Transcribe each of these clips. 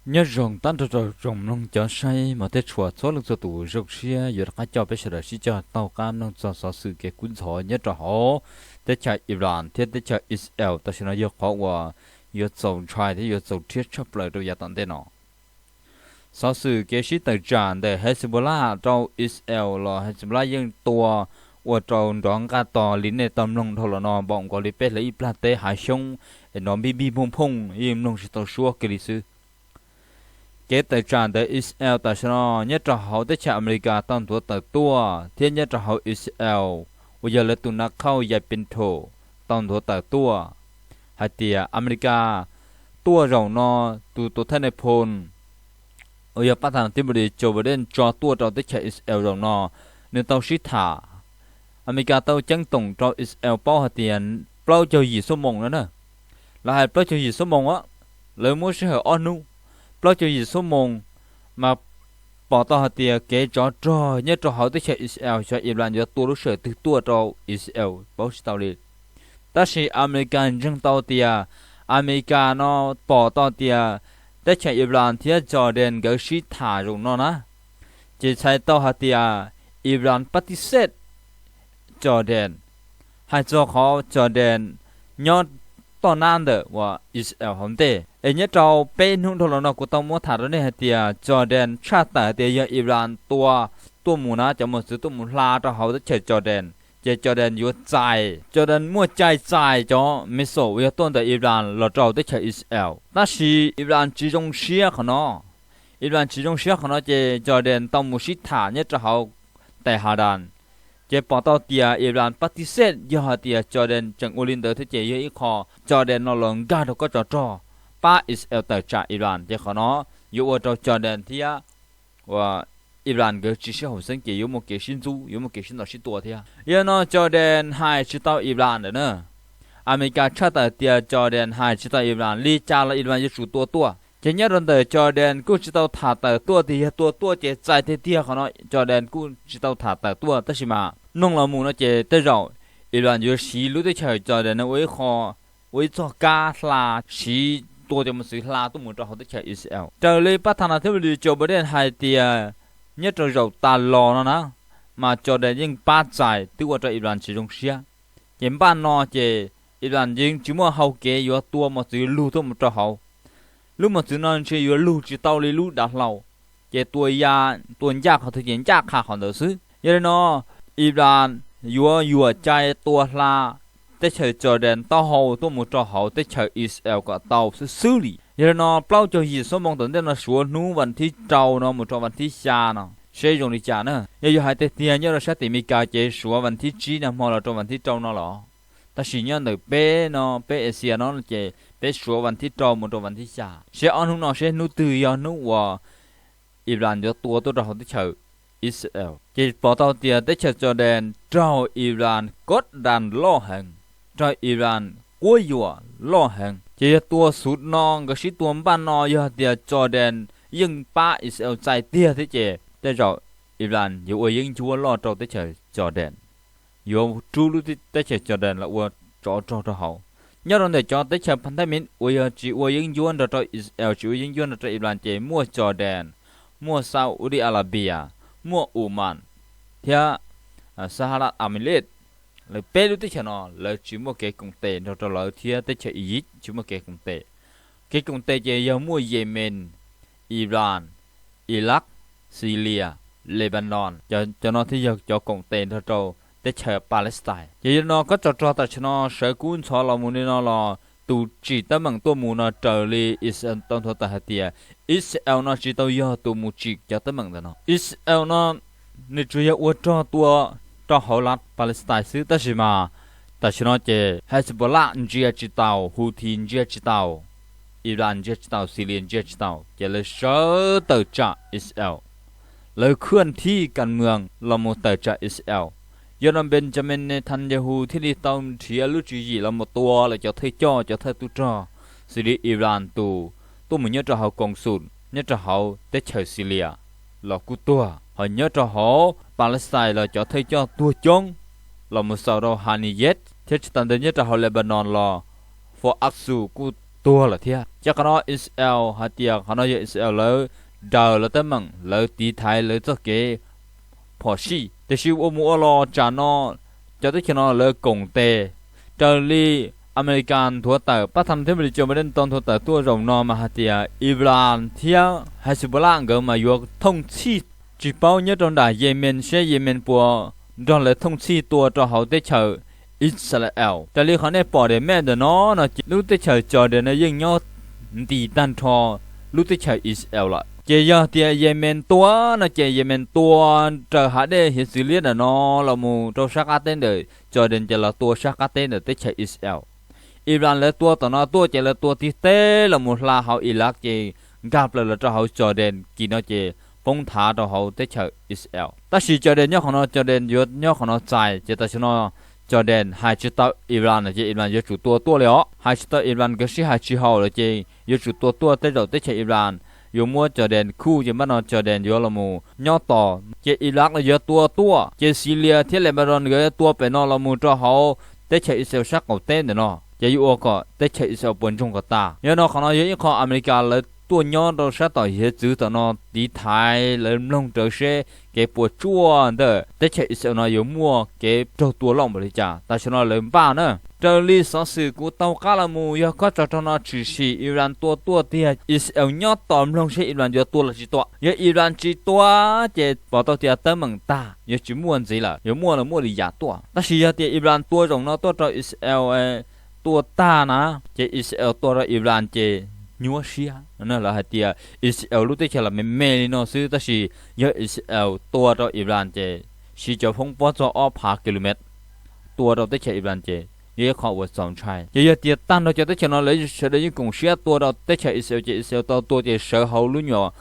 Nyob zoo tag nrho rau tsoom mloog cov saib mos thiab tshua txhua leej txhua tus, zoo siab yuav rov qab coj peb sawv daws sib cog taug qab mloog txog xov xwm kev kub ntxhov nyob rau hauv teb chaws Iran thiab teb chaws Israel tam sim no yog qhov uas yuav txaus ntshai thiab yuav txaus rhiab tshaj plaws rau yav tom ntej no. Xov xwm kev sib tawm tsam ntawm Hezbollah rau Israel los Hezbollah yeej tua ua rau nrov nqaj tog li nej tau mloog dhau los no npaum nkaus li peb hlawv ib plag teb hav xyoob es nrov npij npij phooj phooj yeej mloog tsis tau suab kiag li xwb. Kev tawm tsam ntawm Israel tam sim no nyob rau hauv teb chaws Amelikas tau nthuav tawm tuaj thiab nyob rau hauv Israel uas yog lawv tus nav khauj Yai Pinto tau nthuav tawm tuaj hais tias Amelikas tuaj zaum no, tus tus thawj nais phoo uas yog pab thas thib pus dis Joe Biden tso tuaj rau teb chaws Israel zaum no, nws tau sib tham. Amelikas tau ceeb toom rau Israel paub hais tias plaub caug yim xuab moos no na, lawv hais plaub caug yim xuab moos, lawv muab sij hawm ob hnub, plaub caug yim xuab moos mas pom tau hais tias kev tsov rog nyob rau hauv teb chaws Israel xyov Iran yuav tua lub sij hawm twg tuaj rau Israel paub tsis tau li. Tab sis Amelikas ntseeg tau tias, Amelikas no pom tau tias teb chaws Iran thiab Jordan nkawd sib tham zaum no na, ces txhais tau hais tias Iran pab tib xej Jordan, hais txog qhov Jordan nyob toj nab ntawm uas Israel hauv ntej. Es nyob rau peb hnub dhau los no kuv tau muab tham rau nej hais tias Jordan tshaj tawm hais tias yog Iran tua tuaj mus na, cov mos txwv tuaj mus hla rau hauv teb chaws Jordan, ces Jordan yuav txais, Jordan muaj cai txais cov missile uas yog tuaj ntawm Iran los rau teb chaws Israel. Tab sis Iran tsis zoo siab qhov no. Iran tsis zoo siab qhov no ces Jordan tau mus sib tham nyob rau hauv Tehran, ces pom tau tias Iran pab tib xej, yog hais tias Jordan tseem ua li ntawd thiab ces yog ib qho Jordan no los nkag rau kob tsov rog pab Israel tawm tsam Iran, ces qhov no yuav ua rau Jordan thiab uas Iran nkawd tsis sib haum xeeb ces yuav muaj kev sib ntxub, yuav muaj kev sib ntaus sib tua thiab. Yog no Jordan hais tsis tau Iran lawm na. Amelikas tshaj tawm tias Jordan hais tsis tau Iran, li cas los Iran yuav tsum tua tuaj. Ces nyob rau ntawm Jordan kuj tsis tau tham tawm tuaj tias yog tua tuaj ces txais tiag tiag, qhov no Jordan kuj tsis tau tham tawm tuaj, tab sis mas mloog los mus no ces tej zaum Iran yuav siv lub teb chaws Jordan no ua ib qho, ua ib txoj kab hla, siv tua cov mos txwv hla tuaj mus rau hauv teb chaws Israel. Raws li pab thas thib pus dis Joe Biden hais tias nyob rau zaum tas los no na, mas Jordan yeej pab txais twb ua rau Iran tsis zoo siab. Ces npaj no ces Iran yeej tsis muaj hau kev yuav tua mos txwv lug tuaj mus rau hauv. Lub mos txwv no ntshe yuav lug tsis tau li lub dav hlau, ces tua ya, tua ncaj qhov twg ces ncaj qha qhov ntawd xwb. Yog li no Iran yuav yuam cai tua hla teb chaws Jordan taub hau tuaj mus rau hauv teb chaws Israel kom tau xwb xwb li. Yog li no plaub caug yim xuab moos tom ntej no suav hnub vas thib rau no mus rau vas thib xya no seb zoo li cas na. Yog yuav hais tiag tiag nyob rau sab tim Amelikas ces suav vas thib tsib no hmo los rau vas thib rau no los, tab sis nyob ntawm peb no, peb Asia no ces peb suav vas thib rau mus rau vas thib xya, seb ob hnub no seb hnub twg yog hnub uas Iran yuav tua tuaj rau hauv teb chaws Israel. Ces pom tau tias teb chaws Jordan raug Iran kos das loj heev, raug Iran quab yuam loj heev. Ces yog tua xuv no, nkawd sib tua npaj no, yog tias Jordan yeej pab Israel txais tiag thiab ces tej zaum Iran yuav ua yeeb ncuab loj rau teb chaws Jordan, yuav rub lub teb chaws Jordan los ua tsov rog rau hauv. Nyob rau ntawm cov teb chaws phab thab miv uas yog tsis ua yeeb ncuab nrog rau Israel, tsis ua yeeb ncuab nrog rau Iran ces muaj Jordan, muaj Saudi Arabia, muaj Oman thiab Saharad Emirates. Lawv peb lub teb chaws no lawv tsis muaj kev koom tes nrog rau lawv thiab teb chaws Iziv tsis muaj kev koom tes. Kev koom tes ces yog muaj Yemen, Iran, Iraq, Syria, Lebanon, cov no thiaj yog cov koom tes nrog rau teb chaws Palestine. Ces yog li no kob tsov rog tam sim no sawv kub ntxhov los mus li no los tus tsim teeb meem tuaj mus no raws li Israel tau nthuav tawm hais tias Israel no tsis tau yog tus mus tsim cov teeb meem ntawm no. Israel no nws tsuas yog ua rog tua rau hauv lav Palestine xwb, tab sis mas tam sim no ces Hezbollah ntsia tsis taus, Houthi ntsia tsis taus, Iran ntsia tsis taus, Syria ntsia tsis taus, ces lawv sawv tawm tsam Israel. Lawv khwj thij kas mws los mus tawm tsam Israel. Yog no Benjamin Netanyahu thiaj li tau nrhiav lub tswv yim los mus tua lawv cov thawj coj, cov thawj tub rog, xws li Iran tus tuaj mus nyob rau hauv koos xum nyob rau hauv teb chaws Syria los kuj tuag, ho nyob rau hauv Palestine los cov thawj coj tuag coob, los mus xaus rau Haniyeh, thiab tsis tas ntawd nyob rau hauv Lebanon los Fo Aksu kuj tuag lawm thiab. Ces qhov no Israel hais tias qhov no yog Israel lawv daws lawv teeb meem, lawv tiv thaiv lawv txoj kev phom sij. Tiam sis ua mus ua los tsam no cov teb chaws no lawv koom tes, raws li Amelikas nthuav tawm, pab tham thib pes li cov Biden tau nthuav tawm tuaj zaum no mas hais tias Iran thiab Hezbollah nkawd mas yuav thooj txhij tsis paub nyob rau nram Yemen seb Yemen puas nrog lawv thooj txhij tua rau hauv teb chaws Israel. Raws li qhov nej pom daim map ntawm no no ces lub teb chaws Jordan no yeej nyob nti tag nrho lub teb chaws Israel lawm. Ces yog tias Yemen tua no ces Yemen tua raws hav dej hiav txwv liab ntawm no los mus rau sab qab teb ntawm Jordan ces los tua sab qab teb ntawm teb chaws Israel. Iran lawv tua tom no tuaj ces lawv tua tib teb los mus hla hauv Iraq ces nkag plaws los rau hauv Jordan, kis no ces poob thav rau hauv teb chaws Israel. Tab sis Jordan nyob qhov no, Jordan yuav nyob qhov no txais, ces tam sim no Jordan hais tsis tau Iran no ces Iran yuav tsum tua tuaj li os. Hais tsis tau Iran nkawd sib hais tsis haum lawm ces yuav tsum tua tuaj tej zaum teb chaws Iran yuav muab Jordan khuj ces npaj no Jordan yuav los mus nyob tos ces Iraq los yuav tua tuaj ces Syria thiab Lebanon nkawd yuav tua pem no los mus rau hauv teb chaws Israel sab qaum teb ntawm no ces yuav ua kom teb chaws Israel puas ntsoog kom tas. Yog no qhov no yog ib qho Amelikas lawv tuaj nyob rau sab tom hiav txwv tom no tiv thaiv lawv mloog rawv seb kev puas tsuaj ntawm teb chaws Israel no yuav muaj kev raug tua loj npaum li cas. Tam sim no lawv npaj na. Raws li xov xwm kuv tau qab los mus yog kob tsov rog no tshwm sim Iran tua tuaj tiag, Israel nyob tos mloog seb Iran yuav tua los tsis tua. Yog Iran tsis tua ces pom tau tias teeb meem tag, yuav tsis muaj ntxiv lawm, yuav muaj los muaj li yam tuaj. Tab sis yog tias Iran tua zaum no tuaj rau Israel tua tag na, ces Israel tua rau Iran ces nyuaj siab. Lawv hais tias Israel lub teb chaws los me me li no xwb, tab sis yog Israel tua rau Iran ces siv cov foob pob txog ob phav kilomev tua rau teb chaws Iran ces yog ib qho uas txaus ntshai. Ces yog tias tag nrho cov teb chaws no lawv sawv daws yeej koom siab tua rau teb chaws Israel ces Israel tau tua ces sawv hauv lub nyuam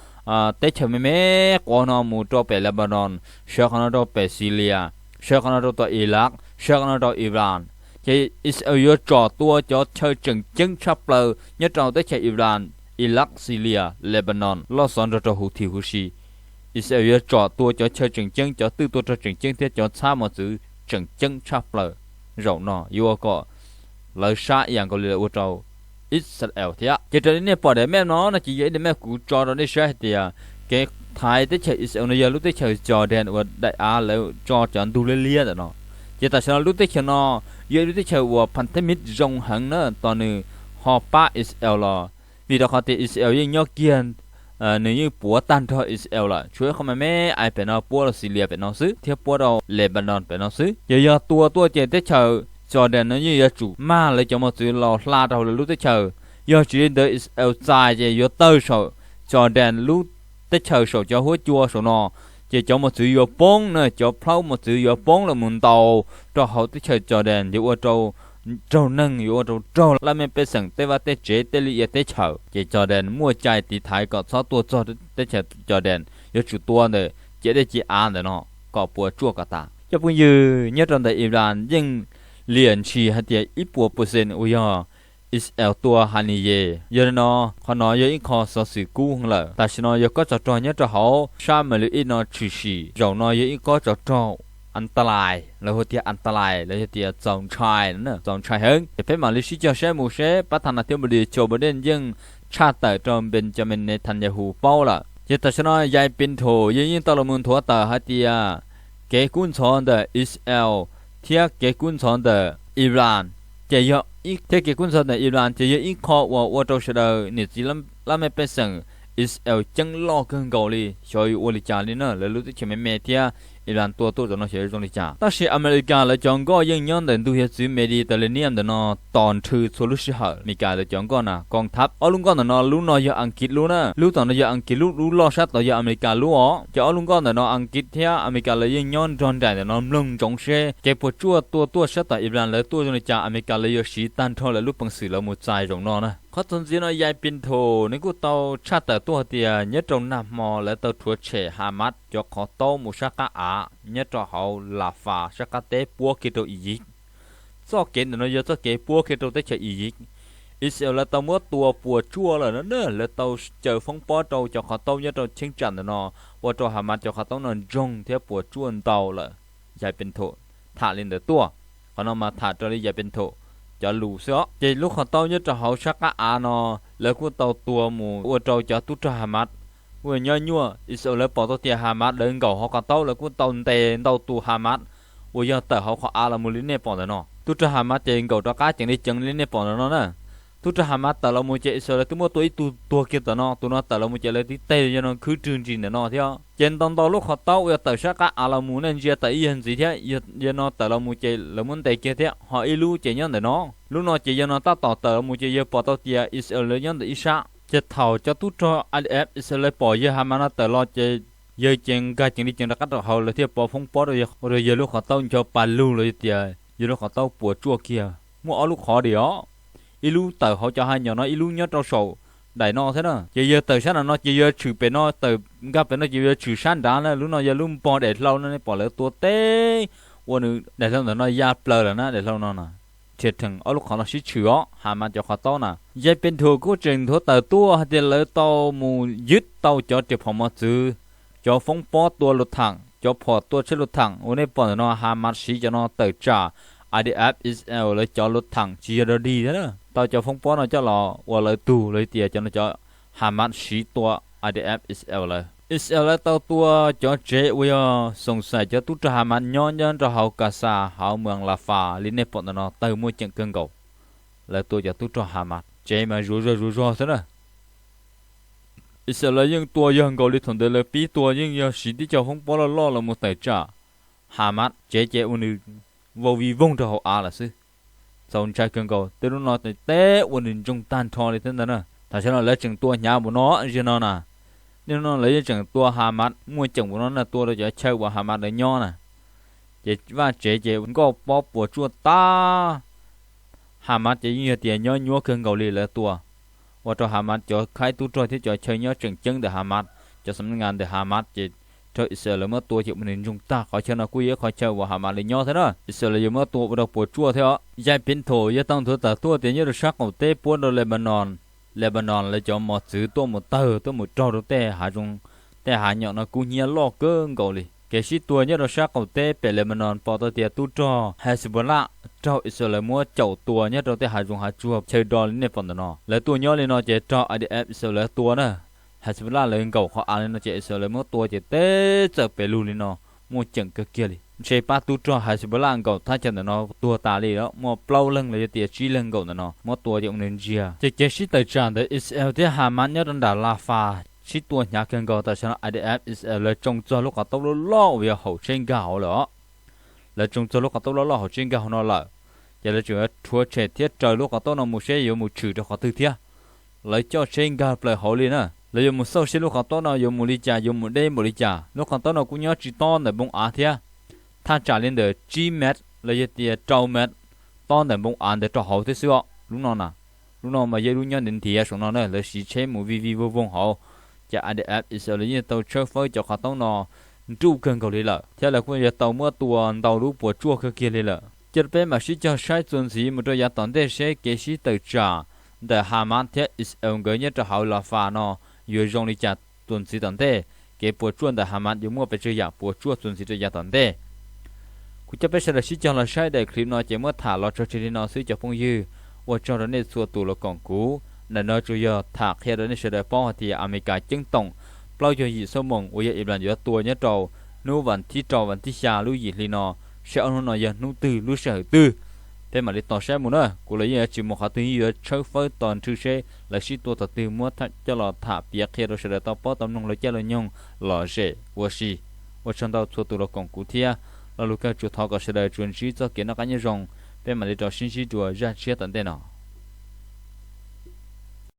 teb chaws me me quav no mus rau pem Lebanon, sawv qhov no rau pem Syria, sawv qhov no rau tom Iraq, sawv qhov no rau Iran. Ces Israel yuav tsom tua cov chaw tseem ceeb tshaj plaws nyob rau teb chaws Iran, Iraq, Syria, Lebanon loj xov nrog rau Houthi huv si. Israel yuav tsom tua cov chaw tseem ceeb, cov twj tua rog tseem ceeb thiab cov txhab mos txwv tseem ceeb tshaj plaws zaum no yuav ua kom lawv sab ib yam nkaus li lawv ua rau Israel thiab. Ces raws li nej pom daim map no no ces yog ib daim map kuv tso rau nej saib hais tias kev thaiv teb chaws Israel no yog lub teb chaws Jordan uas daim av lawv tso cov ntug liab liab ntawm no. Ces tam sim no lub teb chaws no yog ib lub teb chaws uas phantemiv zoo heev na, tos nws ho pab Israel los, vim rau qhov tias Israel yeej nyob kiag, nws yeej puav tag nrho Israel lawm, tshuav ib qho me me ais pem no puab rau Syria pem no xwb thiab puab rau Lebanon pem no xwb. Ces yog tua tuaj ces teb chaws Jordan no yeej yuav tsum mag lawv cov mos txwv los hla rau hauv lawv lub teb chaws. Yog tsis li ntawd Israel txais ces yuav tawg saum Jordan lub teb chaws saum cov huab cua saum no, ces cov mos txwv yuav poob na, cov plhaub mos txwv yuav poob los mus ntaus rau hauv teb chaws Jordan, yuav ua rau raug neeg, yuav ua rau raug laj mej pej xeem tej vaj tej tsev tej liaj ia teb chaws. Ces Jordan muaj cai tiv thaiv kom txhob tuaj txog teb chaws Jordan, yuav tsum tua ntawm ciam dej ciam av ntawm no kom puas tsuaj kom tas. Cov phooj ywg, nyob rau ntawm Iran yeej liam ntshis hais tias ib puas percent uas yog Israel tua Haniyeh. Yog li no, qhov no yog ib qho xov xwm kub heev lawm. Tam sim no yog kob tsov rog nyob rau hauv sab Middle East no tshwm sim, zaum no yog ib kob tsov rog antalais, lawv hu tias antalais los yog tias txaus ntshai, txaus ntshai heev. Ces peb mam li sib cog saib mus seb pab tha nas thiab npus li Joe Biden yeej tshaj tawm rau Benjamin Netanyahu paub lawm. Ces tam sim no Yai Pinto yeej yeej tau los mus nthuav tawm hais tias kev kub ntxhov ntawm Israel thiab kev kub ntxhov ntawm Iran, ces yog thiab kev kub ntxhov ntawm Iran ces yog ib qho uas ua rau sawv daws niam txiv laj mej pej xeem Israel ceeb loj kawg nkaus li, xyov yuav ua li cas li na, lawv lub teb chaws me me thiab Iran tua tuaj zaum no xyov yuav zoo li cas. Tab sis America lawv cov nkoj yeej nyob ntawm ntug hiav txwv Mediterranean ntawm no tos nrhw txhua lub sij hawm. America lawv cov nkoj na, koom thab ob lub nkoj ntawm no, lub no yog Askiv lub na, lub tom no yog Askiv lub, lub loj sab tod yog America lub os. Ces ob lub nkoj ntawm no Askiv thiab America lawv yeej nyob nrog nraim ntawm no mloog ntsoov seb kev puas tsuaj tua tuaj sab tom Iran lawv tuaj zoo li cas, America lawv yuav siv tag nrho lawv lub peev xwm lawv mus txais zaum no na. Qhov txog ntxiv no Yai Pinto nws kuj tau tshaj tawm tuaj hais tias nyob rau nag hmo lawv tau rhuav tshem Hamas cov qhov taub mus sab qab av nyob rau hauv Rafah sab qab teb puab kiag rau Iziv. Txoj kev ntawm no yog txoj kev puab kiag rau teb chaws Iziv. Israel lawv tau muab tua puas tsuaj lawm no na, lawv tau caw foob pob rau cov qhov taub nyob rau cheeb tsam ntawm no, ua rau Hamas cov qhov taub no ntsoog thiab puas tsuaj ntau lawm. Yai Pinto tham li ntawd tuaj. Qhov no mas tham raws li Yai Pinto cov lus xwb os. Ces lub qhov taub nyob rau hauv sab qab av no lawv kuj tau tua mus ua rau cov tub rog Hamas kuj nyob nyuaj. Israel lawv pom tau tias Hamas lawv nkaum hauv qhov taub, lawv kuj tau ntes ntau tus Hamas uas yog tawm hauv qhov av los mus li nej pom ntawm no. Tub rog Hamas ces nkaum rov qab ceev li ceev li nej pom ntawm no na. Tub rog Hamas tawm los mus ces Israel lawv twb muab tua ib tug tuag kiag ntawm no, tus no tawm los mus ces lawv tib teg yog no khwb rwg ntsis ntawm no thiab. Ces ntau ntau lub qhov taub uas yog tawm sab qab av los mus nej ntsia tawm ib yag ntxiv thiab, yog no tawm los mus ces lawv muab ntes kiag thiab, ho ib lub ces nyob ntawm no. Lub no ces yog no tab tom tawm los mus ces yawg pom tau tias Israel lawv nyob ntawm ib sab. Ces thaum cov tub rog IDF Israel lawv pom yawg Hamas no tawm los ces yawg ces nkag ceev li ceev rov qab rau hauv, lawv thiaj pov foob pob rau yawg, ua rau yawg lub qhov taub ncho pa lug los yog tias yawg lub qhov taub puas tsuaj kiag. Muaj ob lub qhov li os, ib lub tawm hauv cov hav nyom no, ib lub nyob rau saum daim no thiab na. Ces yawg tawm sab nram no ces yawg tshwm pem no, tawm nkag pem no ces yawg tshwm sab nrad na. Lub no yog lub npog daim hlau no, nej pom lawv tua teb ua nws daim hlau ntawm no ya plaws lawm na, daim hlau no na. Rhiav rhees ob lub qhov no sib tshwm os, Hamas cov qhov taub na. Yaj Pej Nthum kuj tseem nthuav tawm tuaj hais tias lawv tau mus ywj tau cov riam phom mos txwv, cov foob pob tua luv tham, cov phom tua tsheb luv tham uas nej pom ntawm no, Hamas siv cov no tawm tsam IDF Israel lawv cov luv tham tsis yog dog dig thiab na. Tau cov foob pob no coj los ua lawv tug los tias cov no cov Hamas siv tua IDF Israel lawv. Israel lawv tau tua cov tsev uas yog xoom xais cov tub rog Hamas nyob nyob rau hauv Gaza hauv moos Rafah li nej pom ntawm no tawg muaj ceem kawg nkaus. Lawv tua cov tub rog Hamas tsev mas zuav zog zuav zog xwb na. Israel lawv yeej tua yog nkaus li thaum ntawd lawv pib tua yeej yog siv tib co foob pob loj loj los mus tawm tsam Hamas tsev ces ua nws vau vij voog rau hauv av lawm xwb. Txaus ntshai kawg nkaus, tej lub no teb ua nws ntsoog tag nrho li thiab ntag na. Tam sim no lawv tseem tua hnyav npaum no, ziag no na. Niaj hnub no lawv yeej tseem tua Hamas muaj ceem npaum no na, tua rau cov chaw uas Hamas lawv nyob na. Ces vaj tsev ces nkoj pob puas tsuaj tag. Hamas ces yeej yog tias nyob nyuaj kawg nkaus li lawv tua, ua rau Hamas cov khaib tub rog thiab cov chaw nyob tseem ceeb ntawm Hamas, cov xam neej ngas ntawm Hamas ces raug Israel lawv muab tua ces ua nws ntsoog tag. Qhov chaw no kuj yog ib qhov chaw uas Hamas lawv nyob thiab na, Israel lawv yuav muab tua ua rau puas tsuaj thiab os. Yaj Pej Nthum yog tau nthuav tawm tuaj tias nyob rau sab qaum teb puab rau Lebanon, Lebanon lawv cov mos txwv tuaj mus tawg tuaj mus raug rau tej hav zoov, tej hav nyom no kub hnyiab loj kawg nkaus li. Kev sib tua nyob rau sab qaum teb pem Lebanon pom tau tias tub rog Hezbollah raug Israel lawv muab caum tua nyob rau tej hav zoov hav tsuag chaw do li nej pom ntawm no. Lawv tuaj nyob li no ces raug IDF Israel lawv tua na. Hezbollah lawv nkaum qhov av li no ces Israel lawv muab tua ces teb txawm pes lug li no, muaj ceem kawg kiag li. Ntshe pab tub rog Hezbollah nkaum thaj chaw ntawm no tuag tas li os, muaj plaub leeg los yog tias tsib leeg nkaum ntawm no muab tua ces ua nws ntsiag. Ces kev sib tawm tsam ntawm Israel thiab Hamas nyob rau nram Rafah sib tua hnyav kawg nkaus. Tam sim no IDF Israel lawv tsoo txog lub qhov taub loj loj uas yog haum tsheb nkag hauv lawm os. Lawv tsoo txog lub qhov taub loj loj haum tsheb nkag hauv no lawm, ces lawv tseem yuav rhuav tshem thiab raws lub qhov taub no mus seb yuav mus tshwm rau qhov twg thiab. Lawv coj tsheb nkag plaws hauv li na. Lawv yuav mus xauj seb lub qhov taub no yuav mus li cas, yuav mus deb npaum li cas. Lub qhov taub no kuj nyob tsis tob ntawm npoo av thiab, thaj tsam li ntawm tsib mev los yog tias rau mev tob ntawm npoo av ntawd rau hauv thiab xwb os. Lub no na, lub no mas yog lub nyob ntiav ntiav saum no na, lawv siv tsheb mus vij vij voog voog hauv. Ces IDF Israel yeej tau tshawb fawb cov qhov taub no nruj kawg nkaus li lawm, thiab lawv kuj yog tau muab tua ntau lub puas tsuaj kawg kiag li lawm. Cia peb mam sib cog saib txuas ntxiv mus rau yav tom ntej seb kev sib tawm tsam ntawm Hamas thiab Israel nkawd nyob rau hauv Rafah no yuav zoo li cas txuas ntxiv tom ntej. Kev puas tsuaj ntawm Hamas yuav muaj pes tsawg yam puas tsuaj txuas ntxiv rau yav tom ntej. Kuv coj peb sawv daws sib cog los saib daim clip no ces muab tham los tso tseg li no xwb cov phooj ywg. Ua tsaug rau nej txhua tus los koom kuv. Ntawm no tsuas yog tham qhia rau nej sawv daws paub hais tias Amelikas ceeb toom plaub caug yim xuab moos uas yog Iran yuav tua nyob rau hnub vas thib rau vas thib xya lub yim hli no, saib ob hnub no yog hnub twg lub sij hawm twg. Peb mam li tos saib mus na, kuv los yeej yuav tsis mus qhov twg, yeej yuav tshawb fawb tos nrhw seb lawv sib tua thaum twg muab coj los tham piav qhia rau sawv daws tau paub tau mloog lawv caij lawv nyoog lom zem ua si. Ua tsaug ntau txhua tus los koom kuv thiab. Lo lus kawg tsuas thov kom sawv daws tsuas ntsib txoj kev noj qab nyob zoo. Peb mam li rau sib ntsib dua zaj tshiab tom ntej no.